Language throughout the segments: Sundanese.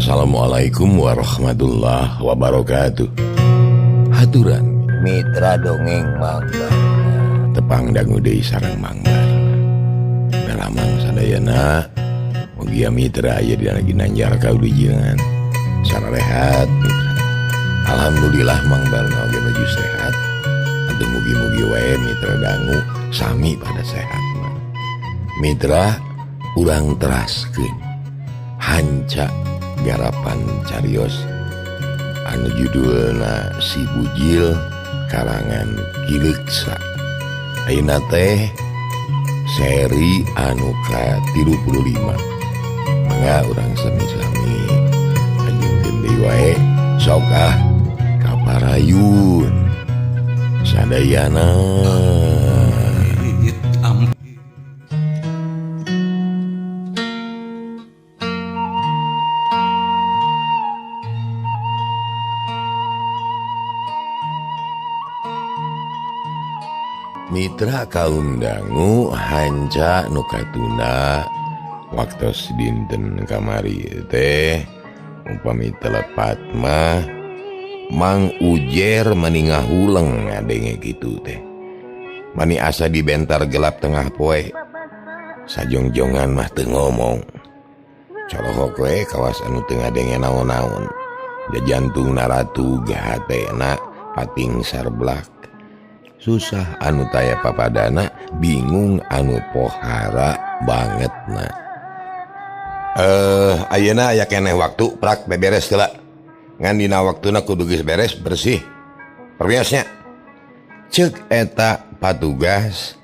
Assalamualaikum warahmatullahi wabarakatuh. Haturan Mitra dongeng Mang Barna. Tepang dangu deui sareng Mang Barna. Daramang sadayana mugia mitra aya dina ginanjar kaulijengan sararehat mitra. Alhamdulillah Mang Barna oge nuju sehat. Atuh mugi-mugi wae mitra dangu sami pada sehat. Mitra urang teraskeun hanca garapan carios anu judulna Si Bujil karangan Ki Leuksa. Ayeuna teh seri anu ka-35. Mangga urang sami-sami anjungkeun deui wae sok ah kaparayun sadayana. Mitra kaum dangu hanca nu katunda waktos dinten kamari teh upami telepat mah Mang Ujer meningah huleng ngadenge kitu teh. Mani asa dibentar gelap tengah poe. Sajongjongan mah teu ngomong. Colohok we kawas anu teu ngadenge naon-naon. Da jantung naratu gahatena pating sarblak. Susah anu taya papadana, bingung anu pohara banget na. Ayeuna aya keneh waktu prak beberes heula. Ngan dina waktuna kudu geus beres bersih. Permiosnya. Ceuk eta patugas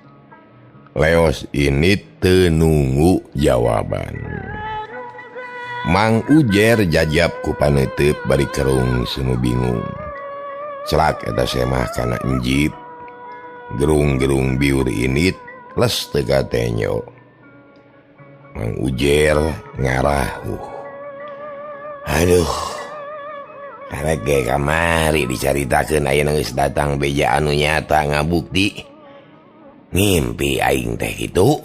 leos ini teu nunggu jawaban. Mang Ujer jajab ku paneuteub bari kerung semu bingung. Celak eta semah kana enjip. Gerung-gerung biur init les teu katenyo. Mang Ujer ngarah. Aduh. Karek ge kamari dicaritakeun ayeuna geus datang beja anu nyata ngabukti. Ngimpi aing teh kitu.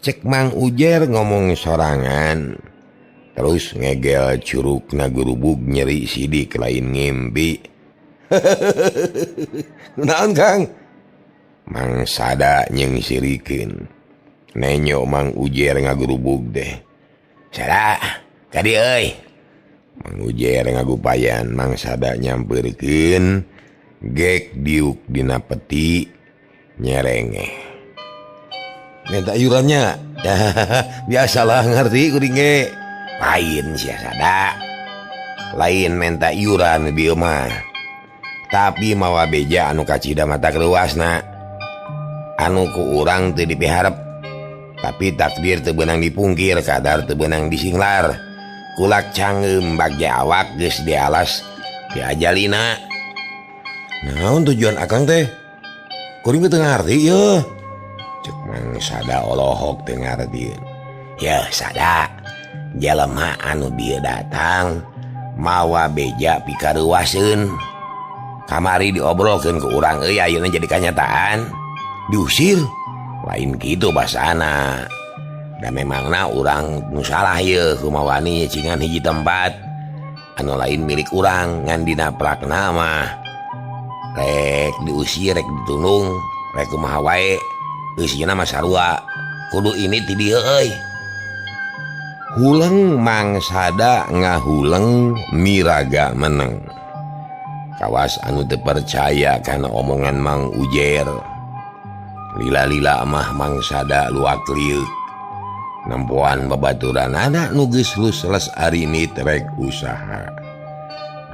Cek Mang Ujer ngomong sorangan. Terus ngegel curugna gurubug nyeri sidik lain ngimpi. Naon Kang? Mang Sada jeung sirikeun. Nenyo Mang Ujer ngagurubug deh. Sada, kadi euy. Mang Ujer ngagupayan Mang Sada nyampeurkeun gek diuk dina peti nyerengeh. Minta iurannya. Biasalah ngerti kuring ge. Lain sia Sada. Lain minta iuran bieu mah. Tapi mawa beja anu kacida mata keluasna. Anu ku urang teu dipiharep. Tapi takdir teu beunang dipungkir, kadar teu beunang disinglar. Kulak canggeum bagja awak geus dialas diajalina. Naon tujuan akang teh? Kuring teu ngarti yeuh. Cek Mang Sada olohok teu ngarti. Yeuh Sada, jelema anu bieu datang mawa beja pikareuwaseun. Kamari diobrolkeun ke urang euy ayeuna jadi kanyataan. Diusir. Lain kitu basana. Da memangna urang nu salah yeuh kumaha wani cingan hiji tempat anu lain milik urang ngan dina prakna mah. Rek diusir rek ditulung rek kumaha wae eusina mah sarua. Kudu ini ti dieu euy. Huleng Mang Sada ngahuleng miraga meneng. Kawas anu teu percaya kana omongan Mang Ujer. Lila-lila mah Mang Sada luak liuk. Nempoan babaturanana nu geus lus-les arinit rek usaha.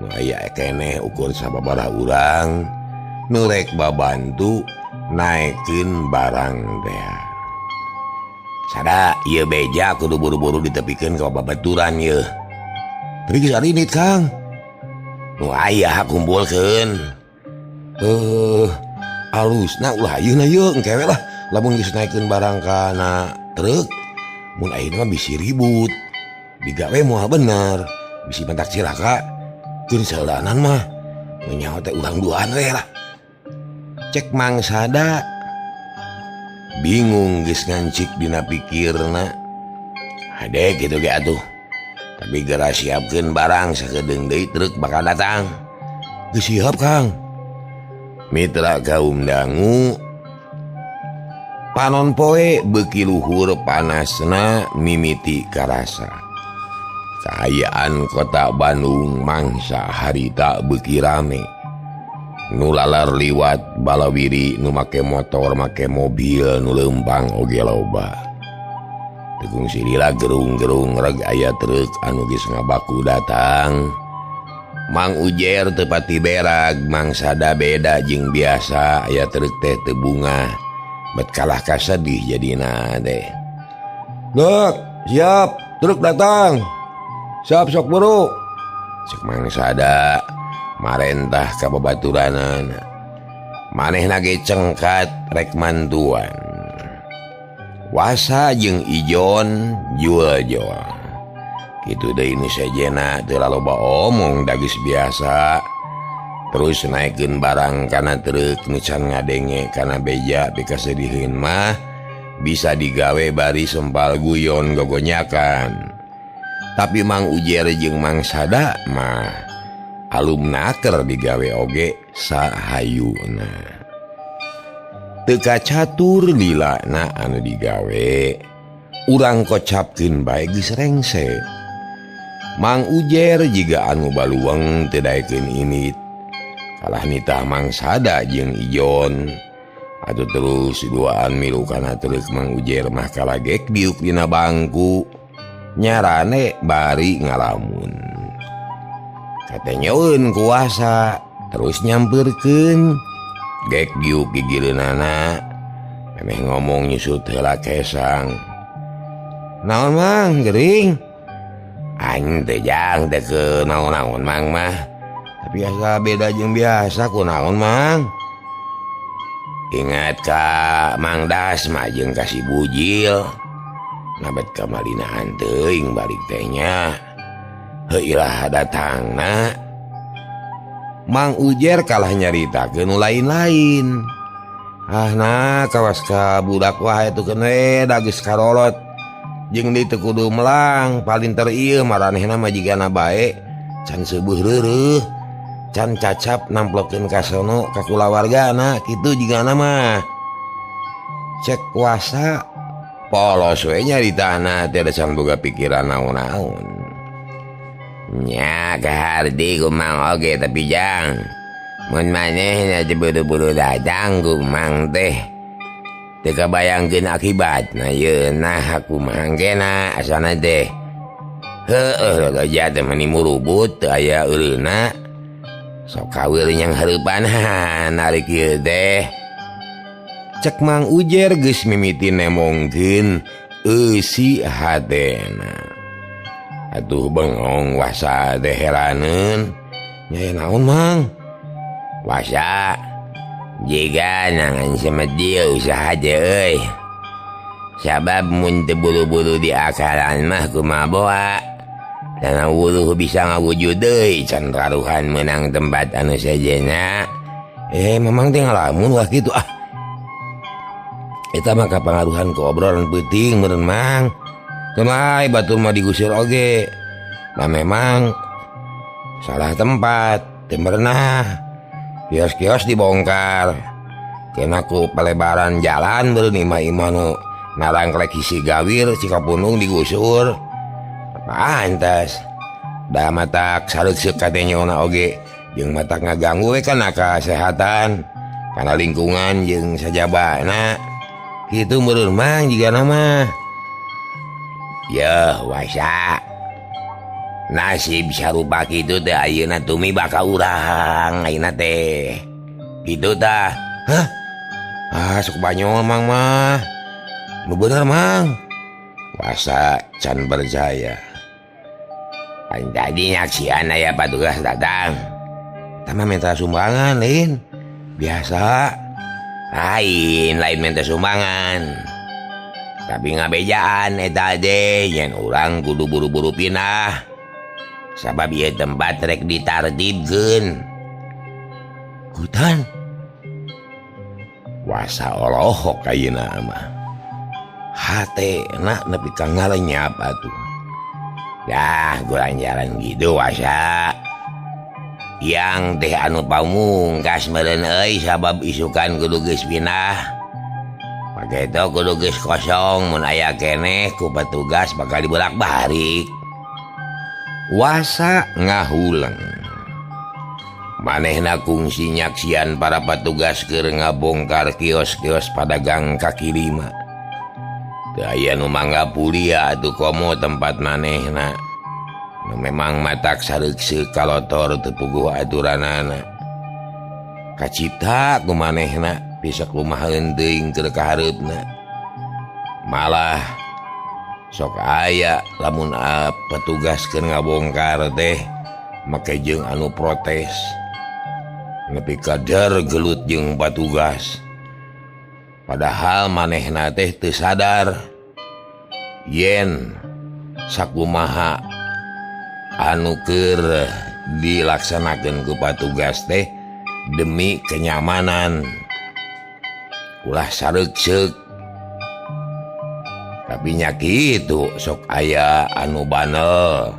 Nu aya keneh ukur sababaraha urang nu rek babantu naekeun barang teh. Sada ieu beja kudu buru-buru ditepikeun ka babaturan yeuh. Tapi geus arinit Kang. Nu aya kumpulkeun. Alusna ulah ayeuna yeuh engke we lah lamun geus naekeun barang kana truk. Mun ayeuna mah bisi ribut. Digawe moal bener, bisi mentak cilaka. Keun saeudanan mah nu nyaho teh urang duaan we lah. Cek Mang Sada bingung geus ngancik dina pikirna. Hade kitu ge atuh. Tapi geura siapkeun barang sakedeung deui truk bakal datang. Geus siap Kang. Mitra kaum dangu panon poe beuki luhur panasna mimiti karasa. Kaayaan kota Bandung mangsa harita beuki rame. Nu lalar liwat balawiri nu make motor make mobil nu leumpang oge loba. Tegung silila gerung-gerung reg aya truk anu geus ngabaku datang. Mang Ujer teu pati berag, Mang Sada beda jeung biasa aya truk teh teu bungah. Bet kalah kasedih jadina teh. Dek, siap, truk datang. Siap sok buru. Cek Mang Sada marentah ka babaturanana. Manehna ge cengkat rek mantuan. Wasa jeung Ijon jual-jual. Kitu deui nu sejena teu laloba omong da geus biasa. Terus naikeun barang kana truk nu can ngadenge kana beja pikasediheun mah bisa digawe bari sempal guyon gogonyakan. Tapi Mang Ujer jeung Mang Sada mah alumna keur digawe oge sahayuna. Teu kacatur lilana anu digawe, urang kocapkeun bae geus rengse. Mang Ujer jiga anu baluweng teu daekeun init. Kalah nitah Mang Sada jeung Ijon. Atuh terus duaan milu kana truk Mang Ujer mah kalagek diuk dina bangku. Nyarane bari ngalamun. Katenyeun kuasa terus nyampeurkeun. Gek diuk gigireunana. Memeh ngomong nyusut heula kesang. Naon Mang gering? Aing teh jang teh ke naon-naon Mang mah. Tapi asa beda jeung biasa kunaon Mang? Ingat ka Mang Dasma jeung ka si Bujil. Nabet kamalinaan teuing balik teh nya. Heuilah datangna. Mang Ujer kalah nyaritakeun nu lain-lain. Ah nah kawas ka budak wae tukeun we da geus karolot. Jeung di teu kudu melang palinter ieu maranehna mah jigana bae can seubuh reureuh. Can cacap namplokeun ka sono ka kulawargana kitu jigana mah. Cek kuasa polos we nyaritana teh da can boga pikiran naon-naon. Nya kaharti kumang oge tapi jang mun manehna teh buru-buru datang kumang teh teu kabayangkeun akibatna yeunah kumaha kena asana teh. Heueuh raja teh mani murubut teu aya eureuna. Sok kawir nyang hareupan narik ieu teh. Cek Mang Ujer geus mimiti nemongkeun eusi hatena. Atuh bengong wasa teh heraneun. Nya naon Mang? Wasa jiga nangan semedi usaha teh euy. Sabab mun teu buru-buru di akaran mah kumaha boa. Tanah wuluh bisa ngawujud deui can karuhan meunang tempat anu sejenna. Mamang teh ngalamun wah kitu ah. Eta mah kapangaruhan ku obrolan peuting meureun Mang. Kenai batur mah digusir oge. Nah memang salah tempat, teu merenah. Kios-kios dibongkar. Kena ku pelebaran jalan meureun imah-imah nu narangklek hisi gawir Cikapundung digusur. Pantes. Da matak sareuk katenyona oge jeung matak ngaganggu we kana kasehatan, kana lingkungan jeung sajabana. Kitu meureun Mang jigana mah. Yeuh wasa. Nasib sarupa kitu teh ayeuna tumi bakal urang ayeuna teh. Kitu tah. Hah? Ah sok banyol Mang mah. Nu bener Mang. Wasa can percaya. Pan tadi nyaksian aya patugas datang. Tah mah minta sumbangan lain. Biasa. Lain lain minta sumbangan. Tapi ngabejaan eta teh yen urang kudu buru-buru pindah. Sabab ieu tempat rek ditartibkeun. Hutan. Wasa olohok ayeuna mah. Hatena nepi ka ngalenyap atuh. Dah kurang jalan gitu wasa. Yang teh anu pamungkas meureun euy sabab isukan kudu geus pindah. Paketo kudu geus kosong mun aya keneh ku petugas bakal dibolak-balik. Wasa ngahuleng. Manehna kungsi nyaksian para petugas keur ngabongkar kios-kios padagang kaki lima. Teu aya nu mangga pulia atuh komo tempat manehna. Nu memang matak sareukseuk kalotor teu puguh aturanana. Kacipta ku manehna bisa kumaha teuing keur kahareupna. Malah sok aya lamun petugas keur ngabongkar teh make jeung anu protes. Nepi ka gelut jeung patugas. Padahal manehna teh teu sadar yen sakumaha anu keur dilaksanakeun ku patugas teh demi kenyamanan. Ulah sareukseuk. Tapi nya kitu sok aya anu banel,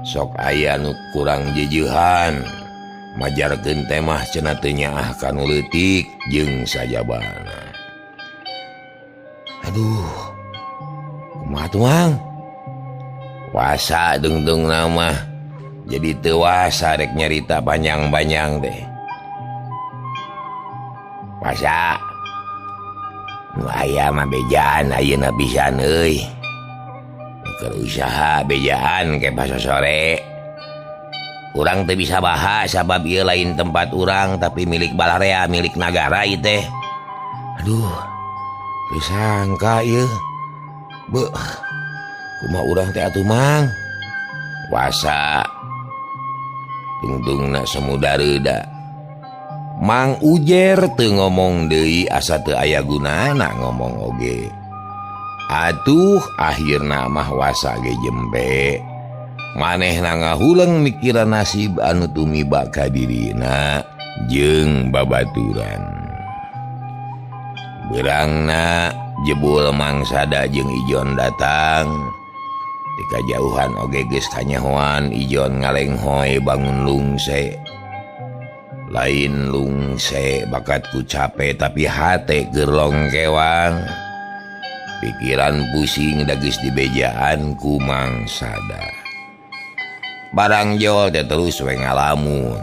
sok aya anu kurang jejeuhan. Majarkeun teh mah cenah teu nyaah kanu leutik jeung sajabana. Aduh, kumaha tuh Mang? Wasa dungdungna mah jadi teu wasa rek nyarita panjang-panjang teh. Wasa nu aya mah bejaan ayeuna pisan euy. Keur usaha bejaan ke pasosore. Urang teu bisa bahas sabab ieu lain tempat urang tapi milik balarea, milik nagara ieu teh. Aduh, teu sangka ieu. Beuh, kumaha urang teh atuh Mang? Wasa tungtungna semuda reuda. Mang Ujer teu ngomong deui asa teu aya gunana ngomong oge. Atuh akhirna mah wasa ge jembe. Manehna ngahuleng mikiran nasib anu tumiba ka dirina jeung babaturan. Beurangna jebul Mangsada jeung Ijon datang. Di kajauhan oge geus kanyahoan Ijon ngalenghoy bangun lungse. Lain lungse bakat ku cape tapi hate keur longkewang. Pikiran pusing da geus dibejaan ku Mangsada. Barang jol teh terus we ngalamun.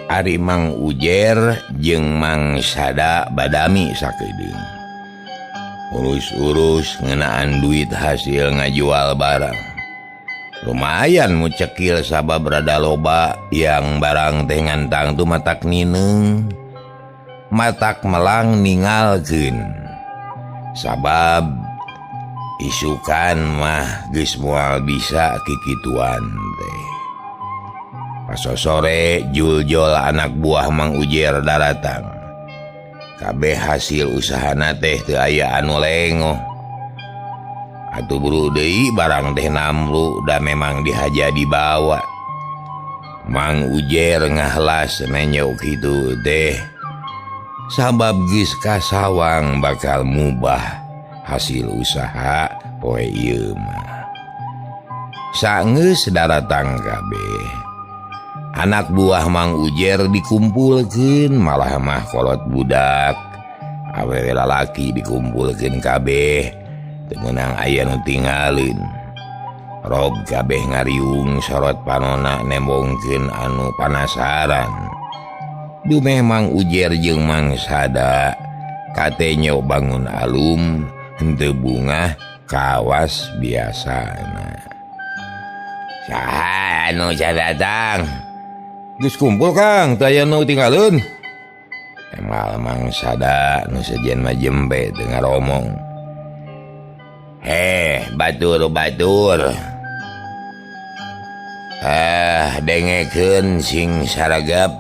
Ari Mang Ujer jeung Mang Sada badami sakedeung. Urus-urus ngeunaan duit hasil ngajual barang. Lumayan mucekil sabab rada loba yang barang teh ngantang tu matak nineung. Matak melang ningalkeun. Sabab isukan mah geus moal bisa kikituan teh. Pasosore juljol anak buah Mang Ujer daratang. Kabeh hasil usahana teh teu aya anu lengoh. Atuh buru deui barang teh namlu da memang dihaja dibawa. Mang Ujer ngahlas nenyok kitu teh. Sabab geus kasawang bakal mubah hasil usaha poe ieu mah. Saenggeus daratang kabeh. Anak buah Mang Ujer dikumpulkeun malah mah kolot budak. Awewe lalaki dikumpulkeun kabeh. Teu meunang aya nu tingalin. Rob kabeh ngariung sorot panona nembongkeun anu panasaran. Dumeh Mang Ujer jeung Mang Sada katenyo bangun alum henteu bungah kawas biasana. Saha anu datang? Geus kumpul Kang, teu aya nu tinggaleun. Emal Mang Sada nu sejen mah jembe teu ngaromong. Heh, batur-batur. Ah, dengekeun sing saragap.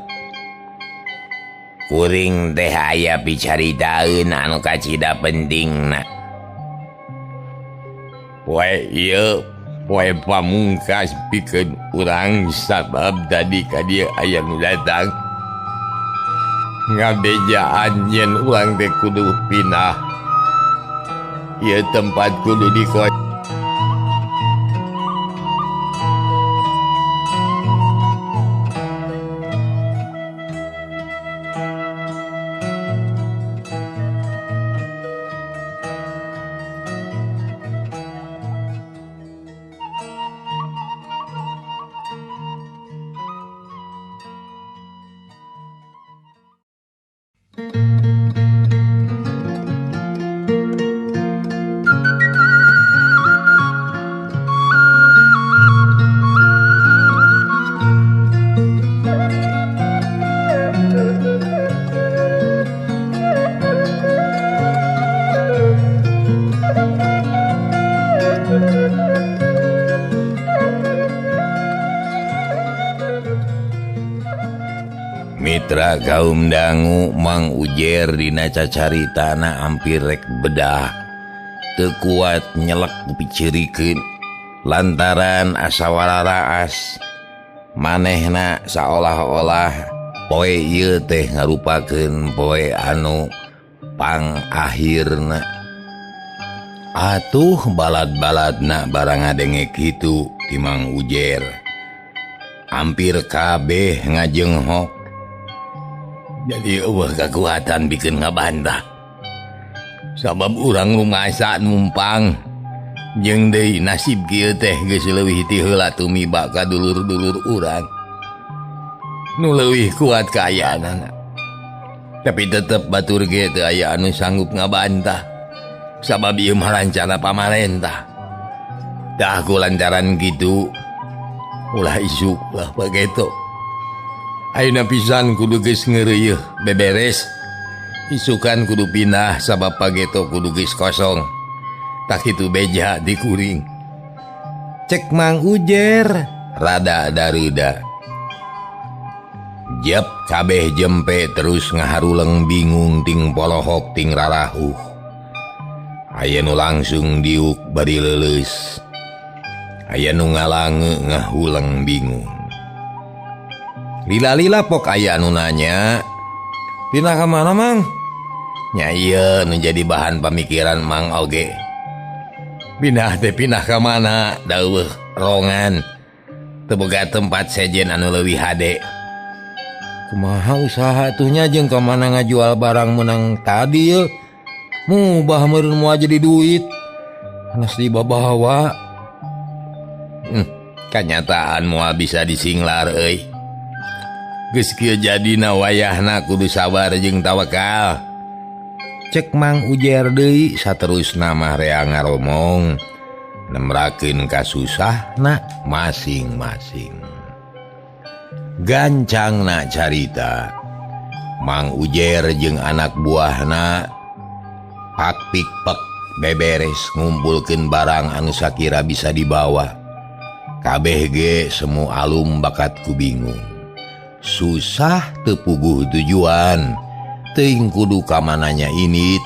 Kuring teh aya picaritaeun anu kacida pentingna. Poe ieu poe pamungkas pikeun urang sabab tadi ka dieu aya nu datang. Ngabejaan yen urang teh kudu pindah. Ieu tempat kudu dikosongkeun. Mitra kaum dangu Mang Ujer dina cacaritana hampir rek bedah teu kuat nyelek picirikeun lantaran asa wararaas manehna saolah-olah poe ieu teh ngarupakeun poe anu pangakhirna. Atuh balad-baladna barang ngadenge kitu ti Mang Ujer hampir kabeh ngajenghok. Jadi eueuh kakuatan bikin ngabantah. Sabab urang rumasa numpang jeung deui nasib kieu teh geus leuwih ti heula tumiba ka dulur-dulur urang. Nu leuwih kuat kaayaanana. Tapi tetep batur ge teu aya anu sanggup ngabantah. Sabab ieu mah rancana pamarentah. Tah ku lantaran kitu ulah isuk lah bageto. Ayeuna pisan kudu geus ngeureuyeuh beberes. Isukan kudu pindah sabab pageto kudu geus kosong. Tak kitu beja dikuring. Cek Mang Ujer rada dareuda. Jep kabeh jempe terus ngaharuleng bingung ting polohok ting rarahuh. Aya nu langsung diuk bari leuleus. Aya nu ngalange ngahuleng bingung. Lila-lila pok aya anu nanya, pindah ka mana Mang? Nya ieu nu jadi bahan pamikiran Mang oge. Pindah teh pindah ka mana? Daueuh rongan. Teu boga tempat sejen anu leuwih hade. Kumaha usaha tuh nya jeung ka mana ngajual barang menang tadi yeuh. Mubah meureun moal jadi duit. Hanas dibabawa. Kanyataan moal bisa disinglar euy. Geus kieu jadina wayahna kudu sabar jeung tawakal. Cek Mang Ujer deui saterusna mah rea ngaromong nemrakeun kasusahna masing-masing. Gancangna carita Mang Ujer jeung anak buahna pak pikpek beberes ngumpulkeun barang anu sakira bisa dibawa. Kabeh ge semu alum bakat ku bingung. Susah tepuguh tujuan teuing kudu ka mananya init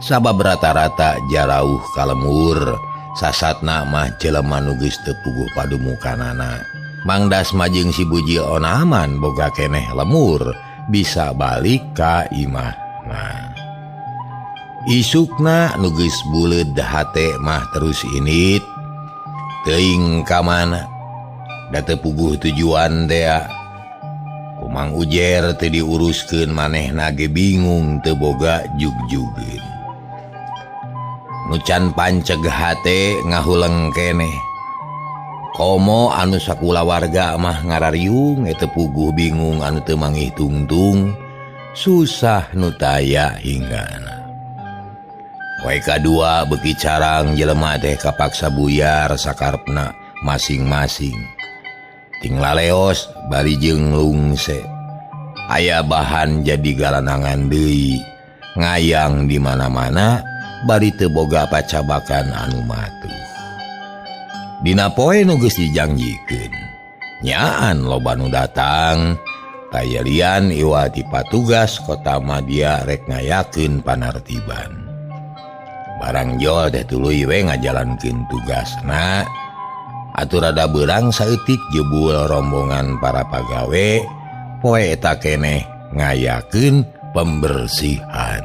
sabab rata-rata jarauh ka lemur sasatna mah jelema nu geus teu puguh padumukanana. Mang Dasma jeung si Bujil Onaman boga keneh lemur bisa balik ka imahna. Isukna nu geus buleud hate mah terus init teuing ka mana da teu puguh tujuan tea. Mang Ujer teu diuruskeun manehna ge bingung teu boga jugjugeun. Nu can panceg hate ngahuleng keneh. Komo anu sakulawarga mah ngarariung teu puguh bingung anu teu mangih tungtung susah nu taya hinggana. Poe kadua beuki carang jelema teh kapaksa buyar sakarepna masing-masing. Ting laleos bari jeung lungse. Aya bahan jadi galanangan deui. Ngayang di mana-mana bari teu boga pacabakan anu matuh. Dina poe nu geus dijangjikeun. Nyaan loba nu datang, tayalian iwati patugas kota Madya rek ngayakeun panartiban. Barang jol teh tuluy we ngajalankeun tugasna. Atuh rada beurang saeutik jebul rombongan para pagawe poe eta keneh ngayakeun pembersihan.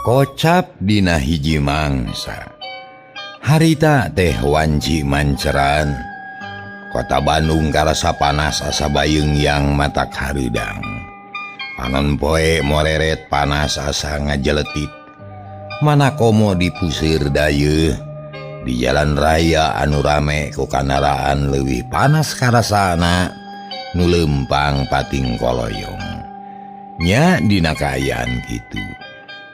Kocap dina hiji mangsa. Harita teh wanci manceran. Kota Bandung karasa panas asa bayung yang matak hareudang. Panon poe moreret panas asa ngajeletit. Mana komo dipusir dayeuh. Di jalan raya anu rame ku kandaraan leuwih panas karasana nu leumpang pating koloyong. Nya dina kaayaan kitu.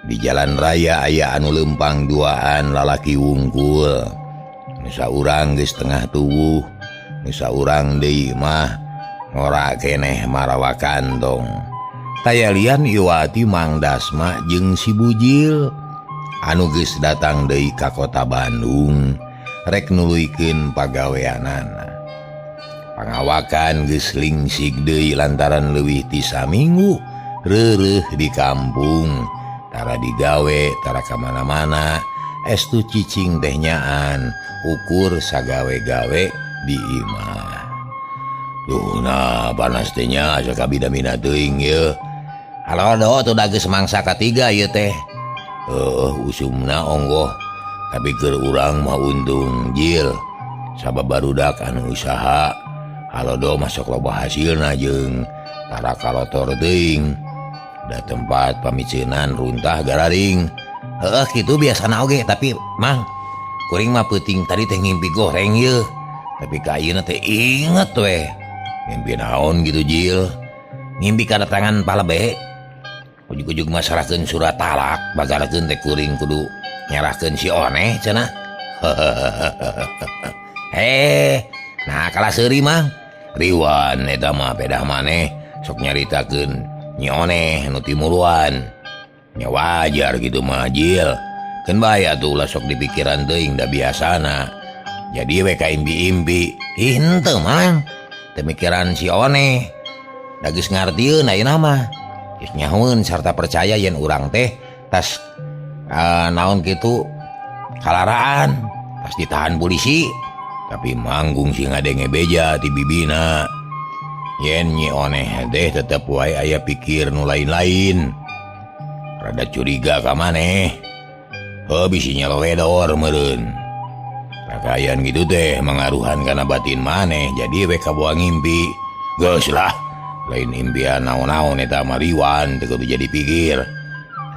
Di jalan raya aya anu lempang duaan lalaki wungkul. Nu saurang geus tengah tuwuh, Nu saurang deui mah ngora keneh marawa kantong. Taya lian Iwati Mang Dasma jeung si Bujil anu geus datang deui ka kota Bandung rek nuluykeun pagaweanana. Pangawakan geus lingsig deui lantaran leuwih ti saminggu reureuh di kampung, tara digawe, tara ka mana-mana, estu cicing teh nyaan ukur sagawe-gawe di imah. Duh nah panas teh nya asa kabina-bina teuing ye. Halodo tuh da geus mangsa katiga ieu teh. Heuh usumna onggoh tapi keur urang mah untung jil. Sabab barudak anu usaha halodo masuk loba hasilna jeung tara kalotor teuing. Da tempat pamiceunan runtah gararing. Heuh kitu biasana oge tapi Mang kuring mah peuting tadi teh ngimpi goreng ye. Tapi ka ayeuna teh inget we. Ngimpi naon gitu Jil. Ngimpi kadatangan palebe. Ujug-ujug mah serahkeun surat talak, bagarakeun teh kuring kudu nyerahkeun si Oneh cenah. Heh, nah kalah seuri Mang. Riwan eta mah pedah maneh sok nyaritakeun Nyi Oneh nu timuruan. Nya wajar gitu mah Jil. Keun bae atuh ulah sok dipikiran teuing da biasana. Jadi we ka impi-impi. Ih henteu Mang. Teu mikiran si Oneh. Da geus ngartieun ayeuna mah. Geus nyahoeun sarta percaya yen urang teh tas naon kitu kalaraan pas ditahan polisi. Tapi manggung sih ngadenge beja ti bibina. Yen Nyi Oneh teh tetep wae aya pikir nu lain-lain. Rada curiga ka maneh. Heuh bisi nyeloedor meureun. Pakaian gitu teh mangaruhan kana batin maneh jadi we kabawa ngimpi. Geus lah, lain impian naon-naon eta mah riwan teu kudu jadi pikir.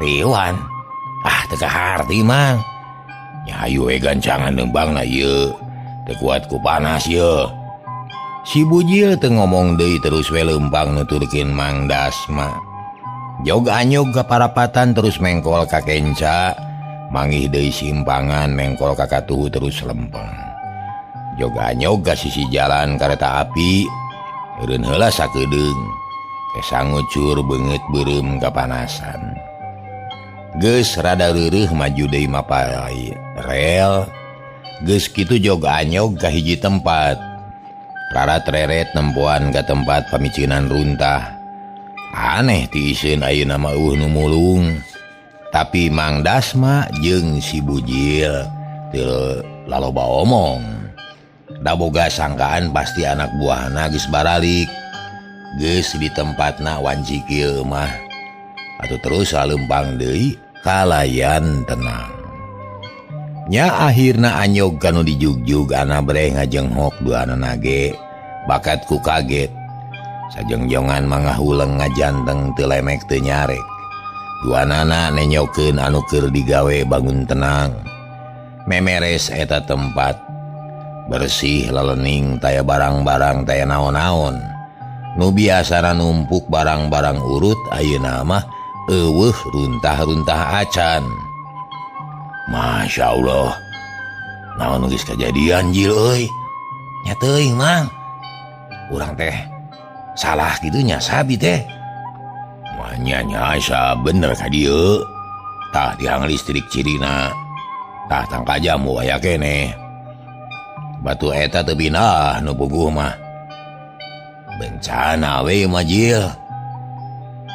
Riwan? Ah teu kaharti Mang. Nya hayu we gancangan leumpangna ieu. Teu kuat ku panas ieu. Si Bujil teu ngomong deui terus we leumpang nuturkeun Mang Dasma. Jog anyog ka parapatan terus mengkol ka kenca. Manggih deui simpangan mengkol ka katuhu terus lempeng. Jog anyog ka sisi jalan kareta api. Eureun heula sakedeung. Kesa ngucur beungeut beureum kapanasan. Geus rada reureuh maju deui mapay rel. Geus kitu jog anyog ka hiji tempat. Rarat-reret nempoan ka tempat pamiceunan runtah. Aneh tiiseun ayeuna mah eueuh nu mulung. Tapi Mang Dasma jeung si Bujil teu laloba omong. Da boga sangkaan pasti anak buahna geus baralik. Geus di tempatna wanci kieu mah. Atuh terus saleumpang deui kalayan tenang. Nya akhirna anyog kanu dijugjug ana breh ngajenghok duanana ge. Bakat ku kaget. Sajengjongan mangahuleng ngajanteng teu lemek teu nyarek. Duanana nenyokeun anu keur digawe bangun tenang. Memeres eta tempat bersih lelening taya barang-barang taya naon-naon. Nu biasana numpuk barang-barang urut ayeuna mah eueuh runtah-runtah acan. Masya Allah. Naon geus kajadian Jil euy. Nya teuing Mang. Urang teh salah kitu nya sabi teh. Manya nya bener ka dieu. Tah tiang listrik cirina. Tah tangka jamu aya keneh. Batu eta teu pindah nu puguh mah. Bencana we mah Jil.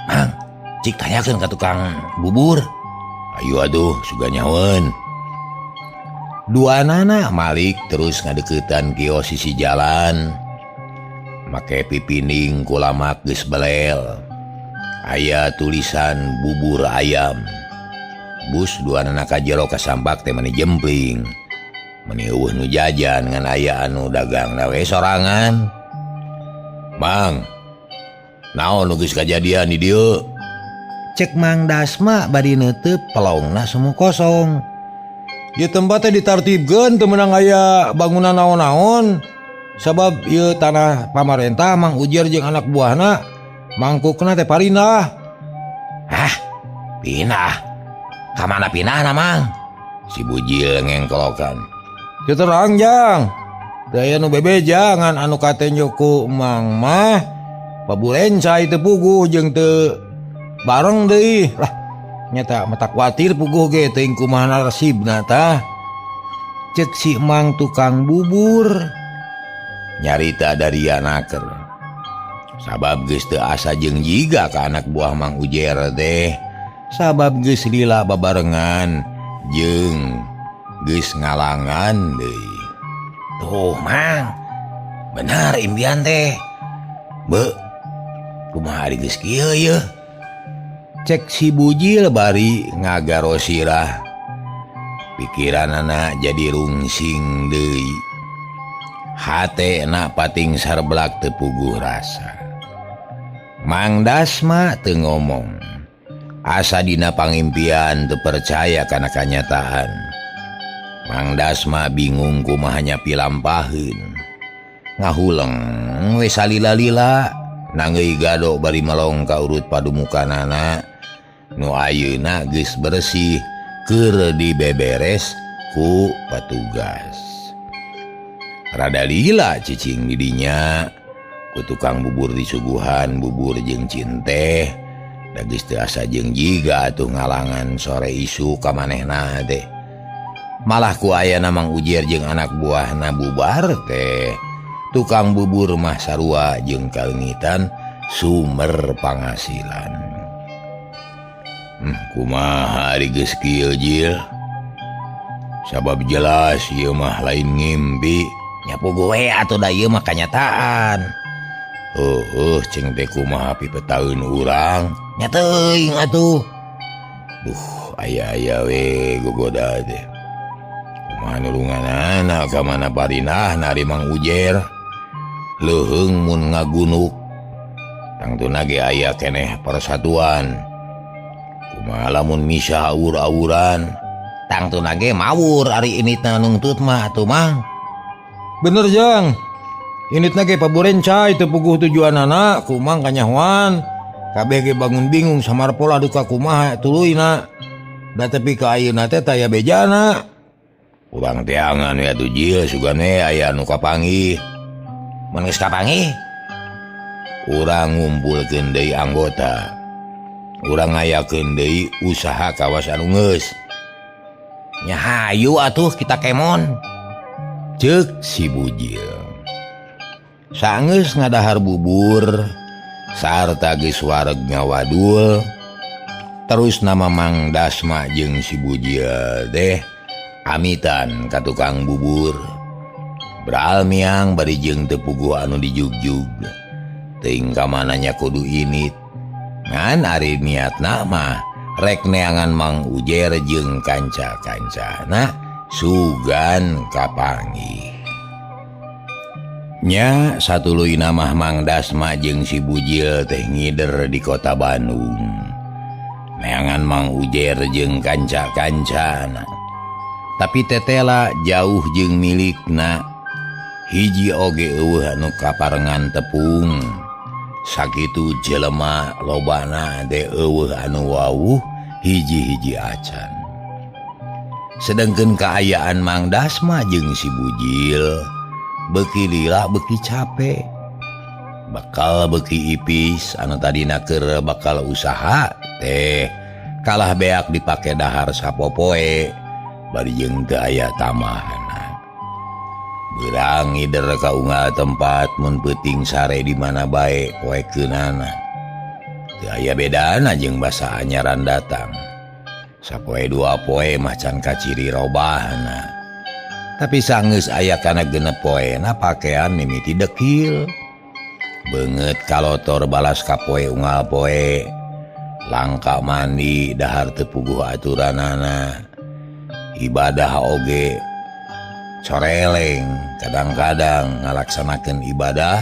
Mang, cik tanyakeun ka tukang bubur. Ayo aduh suga nyahoeun. Duanana malik terus ngadeukeutan kios sisi jalan. Make pipining kulamak geus belel. Aya tulisan bubur ayam. Bus duanana ka jero kasambak teh mani jempling. Mani eueuh nu jajan ngan aya anu dagang we sorangan. Mang, naon nu geus kajadian di dieu? Cek Mang Dasma bari neuteub pelongna semu kosong. Ieu tempat teh ditartibkeun teu meunang aya bangunan naon-naon. Sabab ieu tanah pamarentah Mang Ujer jeung anak buahna mangkukna teh parindah. Hah? Pindah? Ka mana pindahna Mang? Si Bujil ngengkolokan. Teu terang jang. Teu aya nu bebeja ngan anu katenjo ku Mang mah paburencai teu puguh jeung teu bareng deui. Lah nyata mata kuatir puguh ge teuing kumaha nasibna tah. Cek si Mang tukang bubur nyarita dari anaker. Sabab geus teu asa jeung jiga ka anak buah Mang Ujer teh. Sabab geus lila babarengan jeung geus ngalangan deui. Tuh Mang, benar impian teh. Be, kumaha ari geus kieu yeuh? Cek si Bujil bari ngagarosirah. Pikiranana jadi rungsing deui. Hate na pating sarblak teu puguh rasa. Mang Dasma teu ngomong. Asa dina pangimpian teu percaya kana kanyataan. Mang Dasma bingung kumaha nyapi lampaheun. Ngahuleng we salila-lila nangeui gado bari melong ka urut padumukanana. Nu ayeuna geus bersih keur dibeberes ku patugas. Rada lila cicing didinya ku tukang bubur disuguhan bubur jeung cinteh. Da geus teu asa jeung jiga atuh ngalangan sore isu ka manehna teh. Malah ku ayana Mang Ujer jeung anak buahna bubar teh. Tukang bubur mah sarua jeung kaeungitan sumber panghasilan. Kumaha ari geus kieu Jil? Sabab jelas ieu mah lain ngimpi. Nyapu gue atuh da ieu mah kanyataan. Heuh, cing teh kumaha pipetaeun urang? Nya teuing atuh. Duh, aya-aya we gogoda teh. Kumaha nulunganana ka mana parinahna ari Mang Ujer? Leuheung mun ngagunuk. Tangtuna ge aya keneh persatuan. Kumaha lamun misah awur-awuran? Tangtuna ge mawur ari initna nungtut mah atuh Mang. Bener Jang. Initna ge paburencai teu puguh tujuanana ku Mang kanyahoan. Kabeh ge bangun bingung samar pola duka kumaha tuluyna. Da tepi ka ayeuna teh taya bejana. Urang teangan we atuh Jil sugane aya anu kapanggih. Mun geus kapanggih, urang ngumpulkeun deui anggota. Urang ngayakeun deui usaha kawas anu geus. Nya hayu atuh kita kemon. Ceuk si Bujil. Saenggeus ngadahar bubur sarta geus wareg ngawadul. Terus nama Mang Dasma jeung si Bujil teh amitan ka tukang bubur. Beral miang bari jeung teu puguh anu dijugjug. Teuing ka mananya kudu init. Ngan ari niatna mah rek neangan Mang Ujer jeung kanca-kancana sugan kapanggih. Nya satuluyna mah Mang Dasma jeung si Bujil teh ngider di kota Bandung. Neangan Mang Ujer jeung kanca-kancana. Tapi tetela jauh jeung milikna. Hiji oge eueuh anu kaparengan tepung. Sakitu jelema lobana teh eueuh anu wawuh hiji-hiji acan. Sedengkeun kaayaan Mang Dasma jeung si Bujil beuki lila beuki capek. Bakal beuki ipis anu tadina keur bakal usaha teh kalah beak dipake dahar sapopoe bari jeung teu aya tamahana. Beurang ngider ka unggal tempat mun peuting sare di mana bae poekeunana. Teu aya bedana jeung basa anyaran datang. Sapoe dua poe mah can kaciri robahna. Tapi sanggeus aya kana genep poena pakean mimiti dekil. Beungeut kalotor balas ka poe unggal poe. Langka mandi dahar teu puguh aturanana. Ibadah oge coreleng, kadang-kadang ngalaksanakeun ibadah,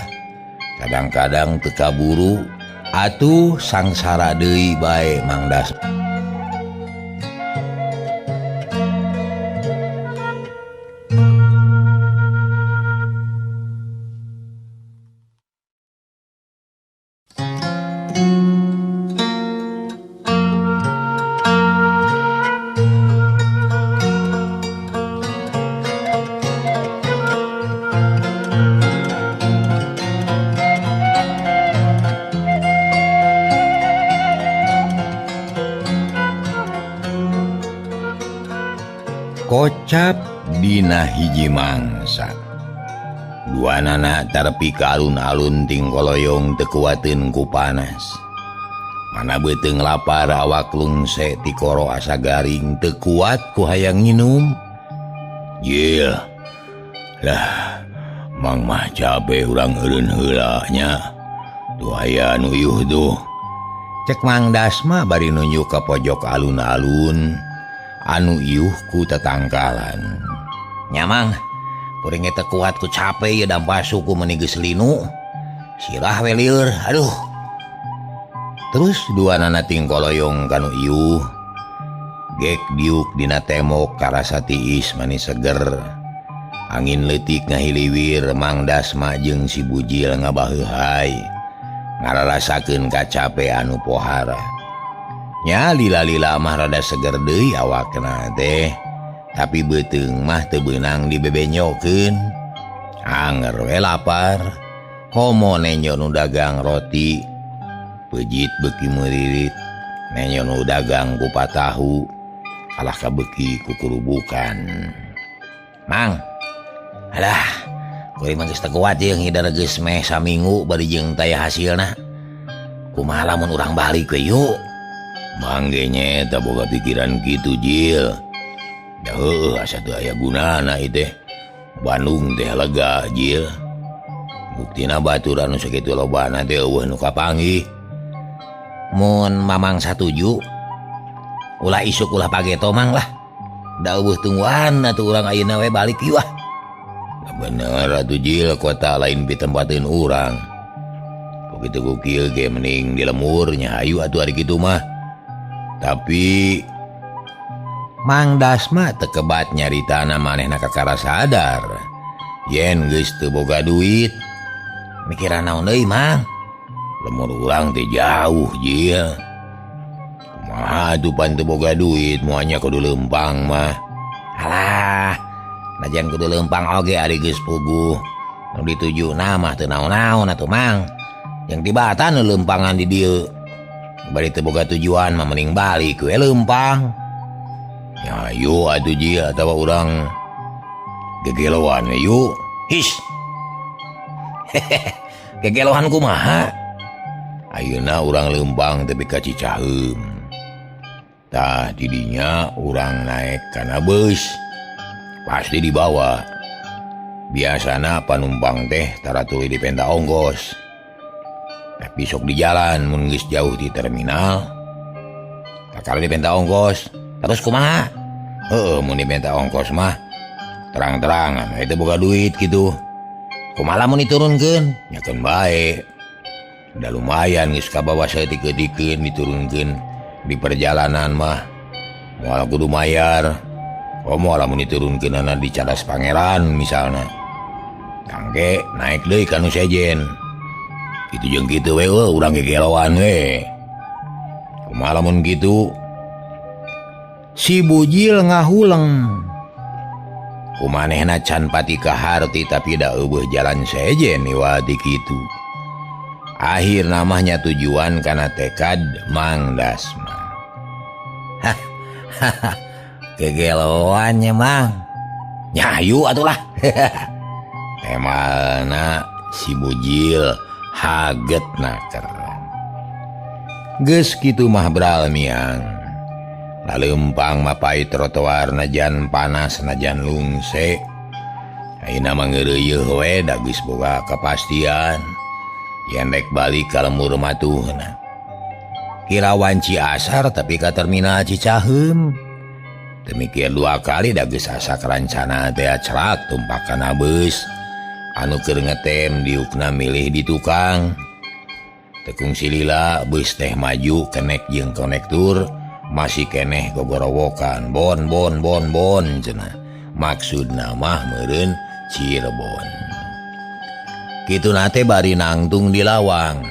kadang-kadang teu kaburu atuh sangsara deui bae Mang Das. Kocap dina hiji mangsa. Duanana tarpi ka alun-alun tingkoloyong teu kuateun ku panas. Mana beuteung lapar awak lungse tikoro asa garing teu kuat ku hayang nginum. Jil. Lah, Mang mah cape urang eureun heula nya. Tuh aya nu iuh tuh. Cek Mang Dasma bari nunjuk ka pojok alun-alun anu iuh ku tetangkalan. Nya Mang, kuring teu kuat ku cape ieu dampa suku meuni geus linu. Sirah we lieur, aduh. Terus duanana tingkoloyong kanu iuh. Gek diuk dina temok karasa tiis manis seger. Angin leutik ngahiliwir Mang Dasma jeung si Bujil ngabaheuhai. Ngararasakeun kacape anu pohara. Nya lila-lila mah rada seger deui awakna teh. Tapi beuteung mah teu beunang dibebenyokeun. Anger we lapar. Komo nenjo nu dagang roti. Pejit beuki meuririt. Nenjo nu dagang kupat tahu. Kalah kabeuki kukurubukan. Mang, alah, kuring mah geus teu kuat jeung hidar geus meh saminggu bari jeung taya hasilna. Kumaha lamun urang balik we yuk? Mang ge nya eta boga pikiran kitu Jil. Da heueuh asa teu aya gunana ieu teh. Bandung teh lega Jil. Buktina batur anu sakitu lobana teh eueuh nu kapanggih. Mun Mamang satuju, ulah isuk ulah pageto Mang lah. Da eueuh tungguan atuh urang ayeuna we balik ieu ah. Bener atuh Jil, kota lain pitempateun urang. Begitu ku kieu ge mending di lemur nya hayu atuh ari kitu mah. Tapi Mang Dasma teu kebat nyaritana manehna kakara sadar yen geus teu boga duit. Mikiran naon deui Mang? Lemur urang teh jauh Jil. Kumaha atuh pan teu boga duit moal nya kudu leumpang mah. Alah, najan kudu leumpang oge ari geus puguh. Nu ditujuna mah teu naon-naon atuh Mang. Yang tibatan nu leumpangan di dieu. Bari teu boga tujuan mah mending balik we leumpang. Ya ayo atuh Jil atawa urang gegeloan we yuk. His. Gegeloan kumaha? Ayeuna urang leumpang tepi ka Cicaheum. Tah didinya urang naek kana beus. Pasti dibawa. Biasana panumpang teh tara tuluy dipenta ongkos. Tapi sok di jalan mun geus jauh di terminal. Kakara dipenta ongkos. Terus kumaha? Heueuh mun dipenta ongkos mah terang-terangan we teu boga duit kitu. Kumaha lamun diturunkeun? Nyakeun bae. Da lumayan geus kabawa saeutik-eutikeun diturunkeun di perjalanan mah. Moal kudu mayar. Komo lamun diturunkeunana di Cadas Pangeran misalna. Kangge naik deui ka nu sejen. Kitu jeung kitu we eueuh urang gegeloan we. Kumaha lamun kitu? Si Bujil ngahuleng. Kumanehna can pati kaharti tapi da eueuh jalan sejen iwati kitu. Akhir namanya tujuan kana tekad Mang Dasma. Hah, kegeloannya Mang. Nyayu atulah. Emalna si Bujil haget naker. Geus kitu mah bral miang. Laleumpang mapai trotoar najan panas najan lungse. Ayeuna mah ngeureuyeuh we da geus boga kapastian. Yen rek balik ka lembur matuhna. Kira wanci asar tapi ka terminal Cicaheum. Demikian dua kali da geus asa rancana teh cerak tumpak kana beus. Anu keur ngetem diukna milih di tukang. Tekung silila beus teh maju kenek jeung konektur masih keneh gogorowokan bon bon bon bon cenah. Maksudna mah meureun Cirebon. Kitu nate bari nangtung di lawang.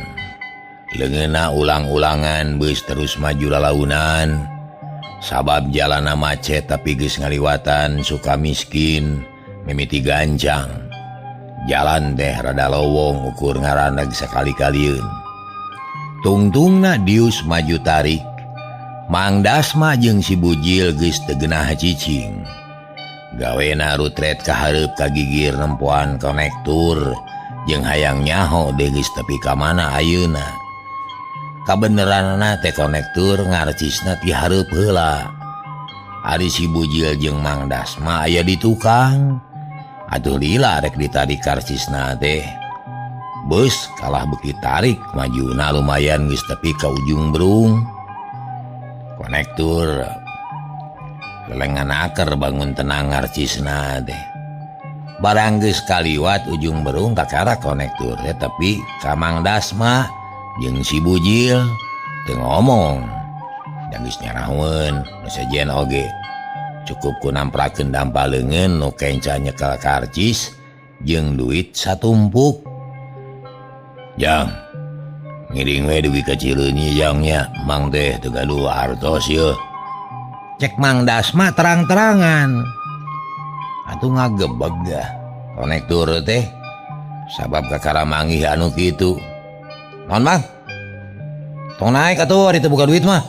Leungeunna ulang-ulangan beus terus maju lalaunan. Sabab jalana macet tapi geus ngaliwatan Sukamiskin mimiti gancang. Jalan teh rada lowong ukur ngaraneg sakali-kalieun. Tungtungna dius maju tarik. Mang Dasma jeung si Bujil geus teu geunah cicing. Gawena rutret ka hareup ka gigir nempoan konektur jeung hayang nyaho deui geus tepi ka mana ayeuna. Kabeneranna teh konektur ngarcisna ti hareup heula. Ari si Bujil jeung Mang Dasma aya di tukang. Atuh lila rek ditarik karcisna teh. Bus kalah beuki tarik majuna lumayan geus tepi ka ujung berung. Konektur lelengan aker bangun tenang ngarcisna teh. Barang geus kaliwat ujung berung kakara konektur teh tepi ka Mang Dasma jeung si Bujil teu ngomong. Da geus nyarahoeun nu sejen oge. Cukup ku namprakeun dampa leungeun nu kenca nyekel karcis jeung duit satumpuk. Jang, ngiring we dugi ka Cileunyi jang nya, Mang teh teu gaduh artos yeuh. Cek Mang Dasma terang-terangan. Atuh ngagebeg dah konektur teh sabab kakara manggih anu kitu. Naon Mang? Tong naik atuh ari teu boga duit mah.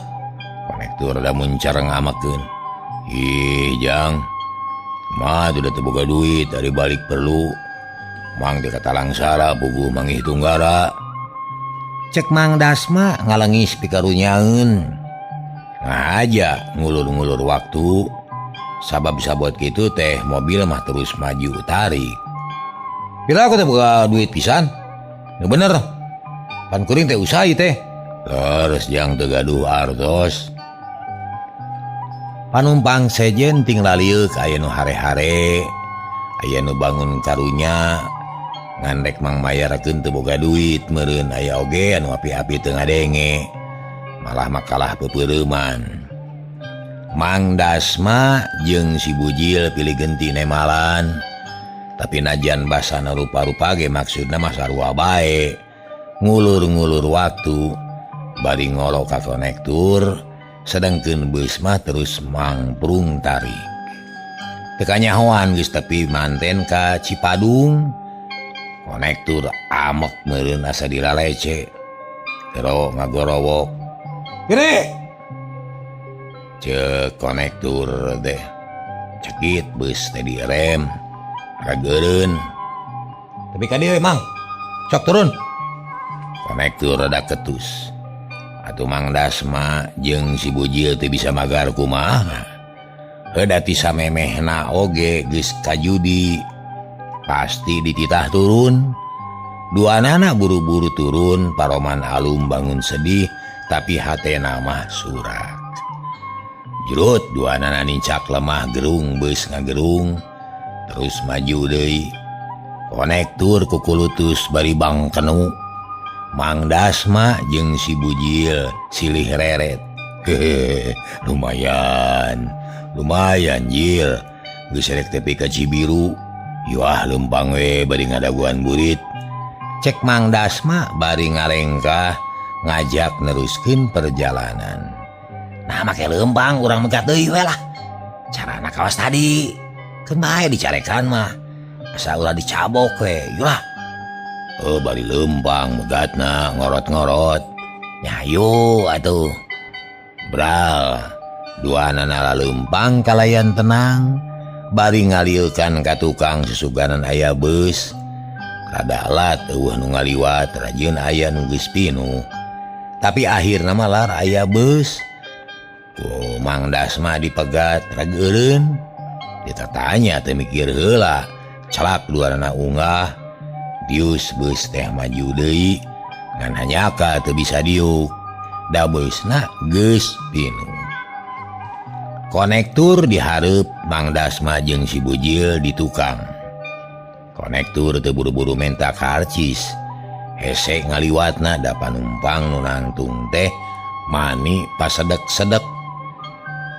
Konektur da muncar ngamakeun. Ih jang, mah teu teu boga duit ari balik perlu. Mang teh katalangsara puguh manggih tunggara. Cek Mang Dasma ngalengis pikarunyaeun. Ngaja ngulur-ngulur waktu. Sabab sabot kitu teh mobil mah terus maju tarik. Pira aku teh boga duit pisan? Nu bener. Pan kuring teh usai teh. Terus jang teu gaduh artos. Panumpang sejen ting lalieuk aya nu hare-hare, aya nu bangun karunya. Ngan rek mang mayarkeun teu boga duit meureun aya oge anu api-api teu ngadenge. Malah makalah peupeureuman. Mang Dasma jeung si Bujil pilih genti nemalan. Tapi najan basana rupa-rupa ge maksudna mah sarua bae. Ngulur-ngulur waktu bari ngolo ka konektur sedangkeun beus mah terus mangprung tarik. Teu kanyahoan geus tepi manten ka Cipadung. Konektur amek meureun asa dilalece. Tero ngagorowok. Gede. Cek konektur teh. Cekit beus teh direm. Rageureun. Tapi ka dieu Mang. Sok turun. Konektur rada ketus. Atuh Mang Dasma jeung si Bujil teh bisa magar kumaha. Heuda ti samemehna oge geus kajudi. Pasti dititah turun. Dua anak buru-buru turun, paroman alum bangun sedih, tapi hatena mah surak. Jerut dua anak nincak lemah gerung beus ngagerung, terus maju deui. Konektur kukulutus bari bang kenu. Mang Dasma jeung si Bujil silih reret. Hehe, lumayan. Lumayan Jil. Geus rek tepi ka Cibiru. Yuah lempang we bari ngadaguan burit. Cek Mang Dasma bari ngalengkah ngajak neruskeun perjalanan. Nah make lempang urang megat deui we lah. Carana kawas tadi. Keun bae dicarekan mah. Asa ulah dicabok we. Yulah. Oh bari lempang megatna ngorot-ngorot. Nyayu atuh. Bral. Dua nana lempang kalayan tenang. Bari ngalilkan ka tukang susuganan aya beus. Rada alat eueuh nu ngaliwat rajin aya nu geus pinuh. Tapi akhirna mah lar aya beus. Ku Mang Dasma dipegat rageureun. Ditatanya teh mikir heula. Celak duanana unggah. Dius beus teh maju deui. Ngan hanyaka teu bisa diuk. Da beusna geus pinuh. Konektur dihareup Mang Dasma jeung si Bujil di tukang. Konektur teu buru-buru menta karcis. Hese ngaliwatna da panumpang nu nangtung teh mani pasedek-sedek.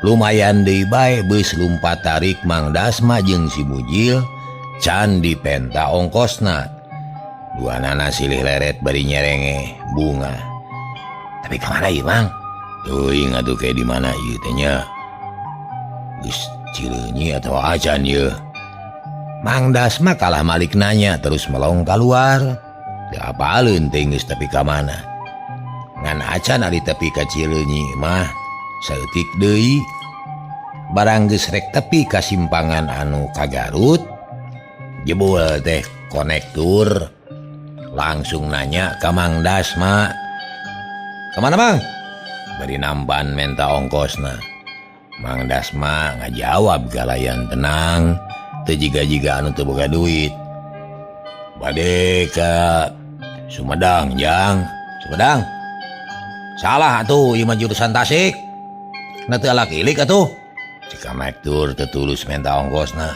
Lumayan deui bae beus lumpat tarik Mang Dasma jeung si Bujil can dipenta ongkosna. Duanana silih leret bari nyerenge bunga. Tapi kamana ieu Mang? Teuing atuh ke di mana ieu teh nya? Geus Cileunyi atawa acan ieu? Mang Dasma kalah malik nanya terus melong keluar. Teu apaleun teh geus tepi ka mana. Ngan acan ari tepi ka Cileunyi mah saeutik deui. Barang geus rek tepi ka simpangan anu ka Garut, jebul teh konektur langsung nanya ka Mang Dasma, "Kemana, Mang?" Bari nampan menta ongkosna. Mang Dasma ngajawab galayan tenang, teu jiga-jiga anu teu boga duit. "Bade ka Sumedang, Jang." "Sumedang? Salah atuh, ieu mah jurusan Tasik. Na teu alak ilik atuh." Cek konektur teu tulus menta ongkosna.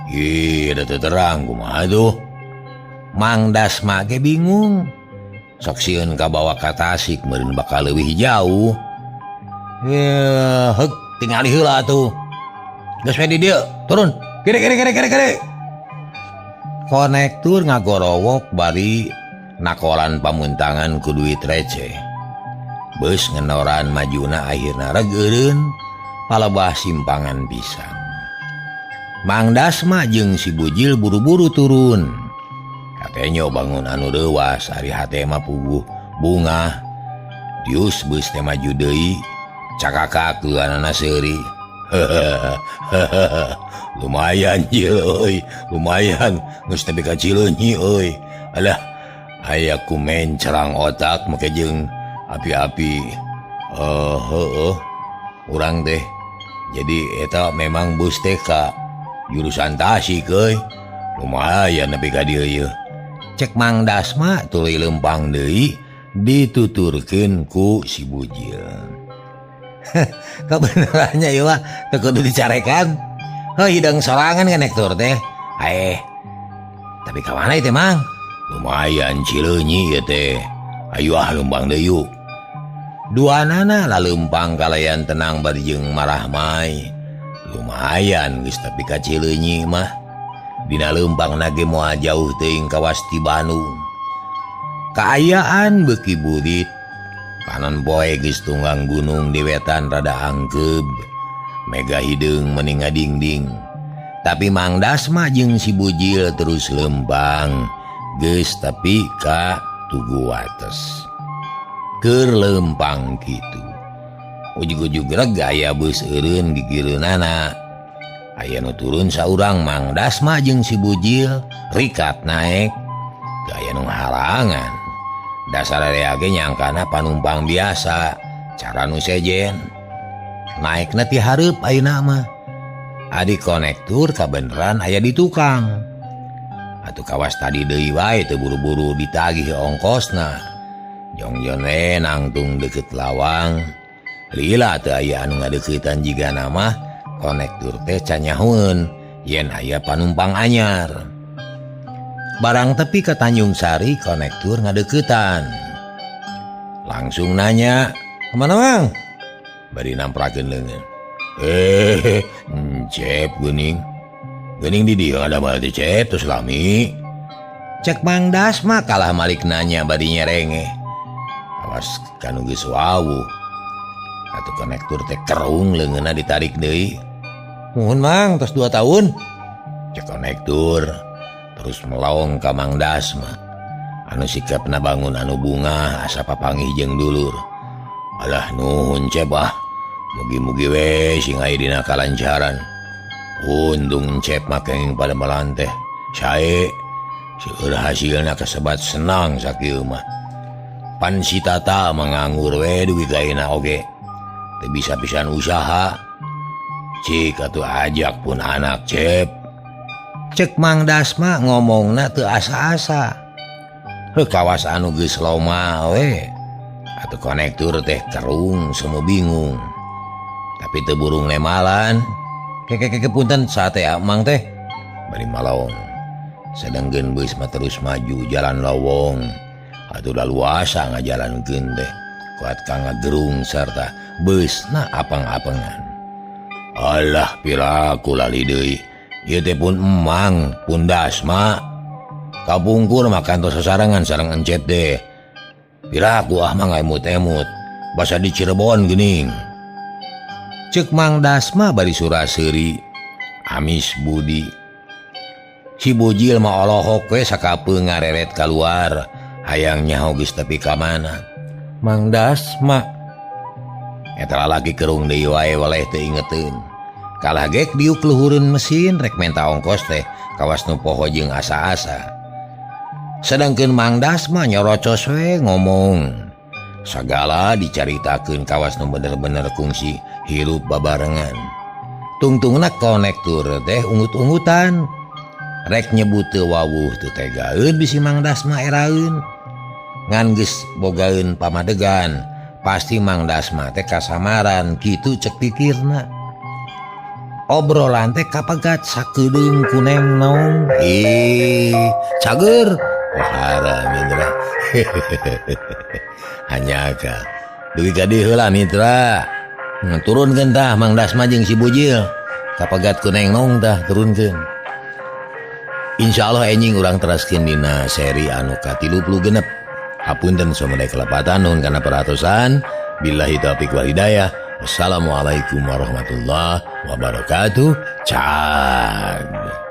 "Ih, da teu terang kumaha tuh?" Mang Dasma ge bingung. Sok sieun kabawa ka Tasik meureun bakal leuwih jauh. Heuk, tingali heula atuh. Geus we di dieu, turun. Kiri kiri kiri kiri kiri. Konektur ngagorowok bari nakolan pamuntangan ku duit receh. Bus ngenoran majuna akhirna reg eureun palebah simpangan pisan. Mang Dasma jeung si Bujil buru-buru turun. Katenyo bangun anu reuwas, ari hate mah puguh bungah. Dius beus teh maju deui, cakakak duanana seuri. "Lumayan jil euy, lumayan geus nepi ka Cileunyi euy. Alah, aya ku mencerang otak make jeung api-api heueuh urang teh. Jadi eta memang bus teh ka jurusan Tasik euy. Lumayan nepi ka dieu ieu." Cek Mang Dasma tuluy lempang deui dituturkeun ku si Bujil. Kebenarannya ieu mah teu kudu dicarekan. Heuh, hideung sorangan konektur teh. Eh, tapi ka mana ieu teh, Mang? "Lumayan Cileunyi ieu teh. Ayo ah, lempang deui yuk." Duanana lalempang kalayan tenang bari jeung marahmai. Lumayan geus tepi ka Cileunyi mah. Dina lempangna ge moal jauh teuing kawas ti Bandung. Kaayaan beuki burit. Panon poe geus tunggang gunung di wetan rada angkeub. Mega hideung meni ngadingding. Tapi Mang Dasma jeung si Bujil terus lempang. Geus tepi ka Tugu Wates. Keur lempang kitu, ujug-ujug reg aya beus eureun gigireunana. Aya nu turun saurang. Mang Dasma jeung si Bujil rikat naek. Teu aya nu halangan. Dasar area ge nyangkana panumpang biasa, cara nu sejen. Naekna ti hareup ayeuna mah. Adi konektur kabeneran aya di tukang. Atuh kawas tadi deui wae teu buru-buru ditagih ongkosna. Jongjon we nangtung deket lawang. Lila teu aya anu ngadeuketan, jigana mah konektur teh canyahoeun yen aya panumpang anyar. Barang tepi ke Tanjung Sari, konektur ngadeuketan. Langsung nanya, "Kemana, Mang?" Bari namprakeun leungeun. "Eh, Encep geuning. Geuning di dieu ada mah teh, Cep, tos lami." Cek Mang Dasma kalah malik nanya bari nyerengeh. Awas kanu geus wawuh. Atuh konektur teh kerung leungeunna ditarik deui. "Muhun, Mang, tos 2 tahun." Cek konektur terus melong ka Mang Dasma. Anu sikapna bangun anu bungah asa papanggih jeung dulur. "Alah, nuhun, Cep, ah. Mugi-mugi we sing aya dina kalancaran. Untung Cep mah kenging padamelan teh sae. Seueur hasilna kasebat senang sakieu mah. Pan si Tata manganggur we dugi ka ayeuna oge. Teu bisa pisan usaha. Cik atuh ajak pun anak, Cep." Cek Mang Dasma ngomongna teu asa-asa. Heuh, kawas anu geus loma we. Atuh konektur teh kerung semu bingung. Tapi teu burung nemalan. "Keke keke, punten sate Mang teh." Bari malong. Sedengkeun beus mah terus maju jalan lowong. Atuh laluasa ngajalankeun teh. Kuat ka ngagerung sarta beusna apang-apangan. "Alah, piraku lali deui. Ieu teh pun emang pun Dasma. Kapungkur mah kantos sasarengan sareng Encep deh. Piraku ah mah ngaemut-emut. Basa di Cirebon geuning." Cek Mang Dasma bari sura-seuri amis budi. Si Bujil mah olohok we sakapeung ngareret kaluar, hayang nyaho geus tepi ka mana. Mang Dasma eta lalaki kerung deui wae weleh teu ingeteun. Kalah gek diuk luhureun mesin rek menta ongkos teh kawas nu poho jeung asa-asa. Sedangkeun Mang Dasma nyorocos we ngomong. Sagala dicaritakeun kawas nu bener-bener kungsi hirup babarengan. Tungtungna konektur teh ungut-ungutan. Rek nyebut teu wawuh teu tegaeun bisi Mang Dasma eraeun. Ngan geus bogaeun pamadegan, pasti Mang Dasma teh kasamaran kitu cek pikirna. Obrolan teh kapegat sakedeung ku Neng Nong. Ih, cager. Wahara mitra. Hanya ka. Dugi ka dieu heula mitra. Turunkeun tah Mang Dasma jeung si Bujil. Kapegat ku Neng Nong tah turunkeun. Insyaallah enjing urang teraskeun dina seri anu ka-36. Hapunten sumedai kelepatan nuhun kana perhatosan. Billahi taufiq wal hidayah. Wassalamualaikum warahmatullahi wabarakatuh. Cag.